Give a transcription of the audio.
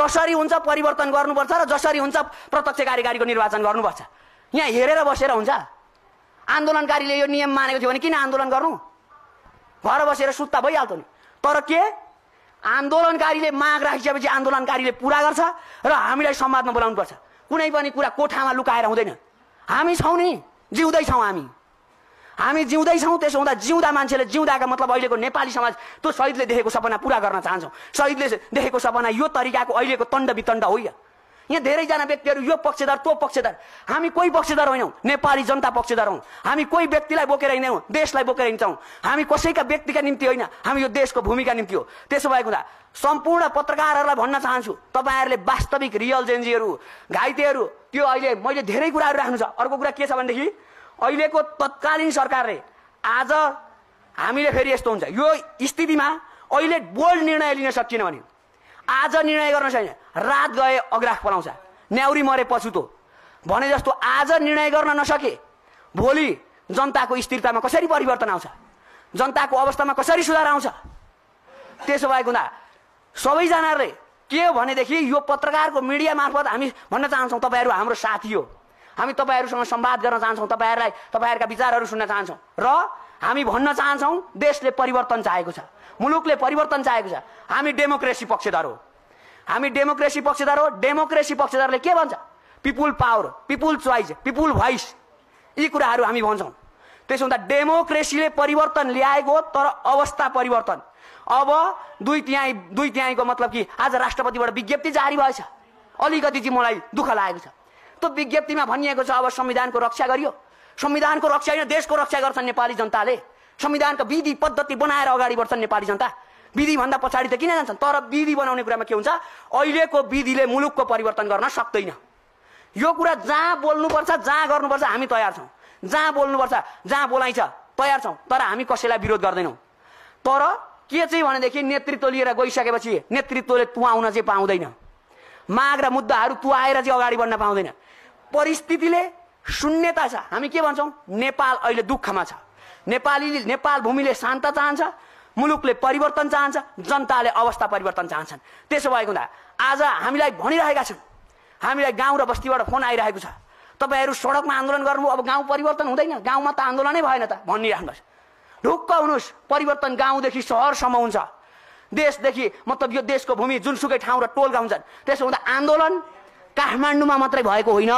जसरी हुन्छ परिवर्तन गर्नुपर्छ र जसरी हुन्छ प्रत्यक्ष कार्यकारीको निर्वाचन गर्नुपर्छ। यहाँ हेरेर बसेर हुन्छ? आन्दोलनकारीले यो नियम मानेको थियो भने किन आन्दोलन गर्नु? घर बसेर सुत्ता भइहाल्थ्यो नि। तर के आन्दोलनकारीले माग राखिसकेपछि आन्दोलनकारीले पूरा गर्छ र हामीलाई संवादमा बोलाउनु पर्छ। कुनै पनि कुरा कोठामा लुकाएर हुँदैन। हामी छौँ नि, जिउँदैछौँ हामी जिउँदैछौँ। त्यसो हुँदा जिउँदा मान्छेले जिउँदाका मतलब अहिलेको नेपाली समाज त्यो शहीदले देखेको सपना पूरा गर्न चाहन्छौँ। शहीदले देखेको सपना यो तरिकाको अहिलेको तण्ड वितण्ड होइन। यहाँ धेरैजना व्यक्तिहरू यो पक्षधर त्यो पक्षधर, हामी कोही पक्षधर होइनौँ। नेपाली जनता पक्षधर हौँ। हामी कोही व्यक्तिलाई बोकेर हिँड्दैनौँ, देशलाई बोकेर हिँड्छौँ। हामी कसैका व्यक्तिका निम्ति होइन, हामी यो देशको भूमिका निम्ति हो। त्यसो भएको हुँदा सम्पूर्ण पत्रकारहरूलाई भन्न चाहन्छु, तपाईँहरूले वास्तविक रियल जेन्जीहरू, घाइतेहरू, त्यो अहिले मैले धेरै कुराहरू राख्नु छ। अर्को कुरा के छ भनेदेखि अहिलेको तत्कालीन सरकारले आज हामीले फेरि यस्तो हुन्छ यो स्थितिमा अहिले बोल्ड निर्णय लिन सकिएन भने आज निर्णय गर्न सकिएन, रात गए अग्राख पलाउँछ, न्याउरी मरे पछुतो भने जस्तो आज निर्णय गर्न नसके भोलि जनताको स्थिरतामा कसरी परिवर्तन आउँछ, जनताको अवस्थामा कसरी सुधार आउँछ। त्यसो भएको हुँदा सबैजनाले के हो भनेदेखि यो पत्रकारको मिडिया मार्फत हामी भन्न चाहन्छौँ तपाईँहरू हाम्रो साथी हो। हामी तपाईँहरूसँग संवाद गर्न चाहन्छौँ, तपाईँहरूका विचारहरू सुन्न चाहन्छौँ र हामी भन्न चाहन्छौँ देशले परिवर्तन चाहेको छ, मुलुकले परिवर्तन चाहेको छ। हामी डेमोक्रेसी पक्षधर हो। हामी डेमोक्रेसी पक्षधर हो। डेमोक्रेसी पक्षधरले के भन्छ? People power, people choice, people voice, यी कुराहरू हामी भन्छौँ। त्यसो हुँदा डेमोक्रेसीले परिवर्तन ल्याएको हो, तर अवस्था परिवर्तन। अब दुई तिहाईको मतलब कि आज राष्ट्रपतिबाट विज्ञप्ति जारी भएछ। अलिकति चाहिँ मलाई दुःख लागेको छ। त्यो विज्ञप्तिमा भनिएको छ अब संविधानको रक्षा गरियो। संविधानको रक्षा होइन, देशको रक्षा गर्छन् नेपाली जनताले। संविधानका विधि पद्धति बनाएर अगाडि बढ्छन् नेपाली जनता। विधि भन्दा पछाडि त किन जान्छन्? तर विधि बनाउने कुरामा के हुन्छ, अहिलेको विधिले मुलुकको परिवर्तन गर्न सक्दैन। यो कुरा जहाँ बोल्नुपर्छ, जहाँ गर्नुपर्छ हामी तयार छौँ। जहाँ बोल्नुपर्छ, जहाँ बोलाइन्छ तयार छौँ। तर हामी कसैलाई विरोध गर्दैनौँ। तर के चाहिँ भनेदेखि नेतृत्व लिएर गइसकेपछि नेतृत्वले तुहाउन चाहिँ पाउँदैन। माग र मुद्दाहरू तुहाएर चाहिँ अगाडि बढ्न पाउँदैन। परिस्थितिले शून्यता छ। हामी के भन्छौँ? नेपाल अहिले दुःखमा छ। नेपाल भूमिले शान्त चाहन्छ, मुलुकले परिवर्तन चाहन्छ, जनताले अवस्था परिवर्तन चाहन्छन्। त्यसो भएको हुँदा आज हामीलाई भनिरहेका छन्, हामीलाई गाउँ र बस्तीबाट फोन आइरहेको छ, तपाईँहरू सडकमा आन्दोलन गर्नु, अब गाउँ परिवर्तन हुँदैन, गाउँमा त आन्दोलनै भएन त भनिराख्नुहोस्। ढुक्क हुनुहोस्, परिवर्तन गाउँदेखि सहरसम्म हुन्छ। देशदेखि मतलब यो देशको भूमि जुनसुकै ठाउँ र टोलका हुन्छन्। त्यसो हुँदा आन्दोलन काठमाडौँमा मात्रै भएको होइन।